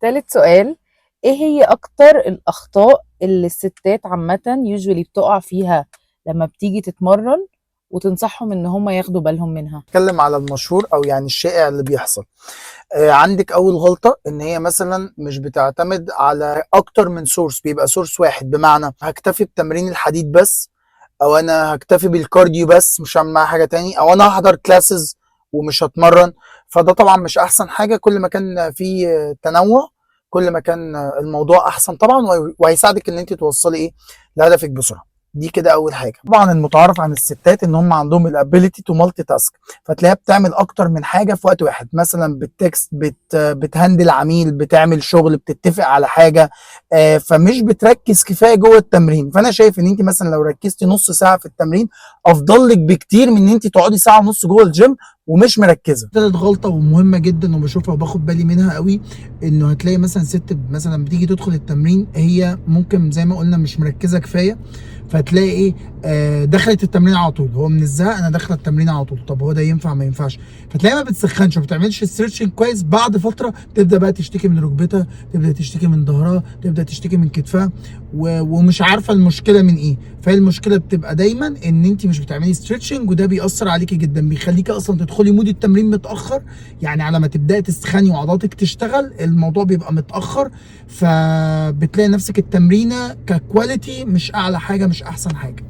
تالت سؤال، ايه هي اكتر الاخطاء اللي الستات عامة usually بتقع فيها لما بتيجي تتمرن، وتنصحهم ان هم ياخدوا بالهم منها؟ اتكلم على المشهور او يعني الشائع اللي بيحصل. عندك اول غلطه ان هي مثلا مش بتعتمد على اكتر من source، بيبقى source واحد، بمعنى هكتفي بتمرين الحديد بس، او انا هكتفي بال cardio بس مش هعمل معاها حاجة تاني، او انا هحضر classes ومش هتمرن. فده طبعا مش احسن حاجه. كل ما كان في تنوع كل ما كان الموضوع احسن طبعا، وهيساعدك ان انت توصلي ايه لهدفك بسرعه. دي كده اول حاجه. طبعا المتعارف عن الستات ان هم عندهم ال ability to multitask، فتلاقيها بتعمل اكتر من حاجة في وقت واحد، مثلا بت text، بت handle عميل، بتعمل شغل، بتتفق على حاجه، فمش بتركز كفاية جوه التمرين. فانا شايف ان انت مثلا لو ركزتي نص ساعة في التمرين افضل لك بكتير من ان انت تقعدي ساعة ونص جوه الجيم ومش مركزه. تالت غلطه ومهمة جدا وبشوفها وباخد بالي منها قوي، انه هتلاقي مثلا ست مثلا بتيجي تدخل التمرين، هي ممكن زي ما قلنا مش مركزه كفايه، فتلاقي ايه دخلت التمرين على طول، هو من الزهق انا داخله التمرين على طول. طب هو ده ينفع؟ ما ينفعش. فتلاقيها ما بتسخنش، ما بتعملش stretching كويس. بعد فترة تبدا بقى تشتكي من ركبتها، تبدا تشتكي من ظهرها، تبدا تشتكي من كتفها، ومش عارفه المشكلة من ايه. فهي المشكلة بتبقى دايما ان انت مش بتعملي stretching، وده بيأثر عليكي جدا، بيخليكي اصلا تدخلي mood التمرين متاخر، يعني على ما تبداي تسخني وعضلاتك تشتغل الموضوع بيبقى متاخر، فبتلاقي نفسك التمرينه ك quality مش اعلى حاجه، مش احسن حاجه.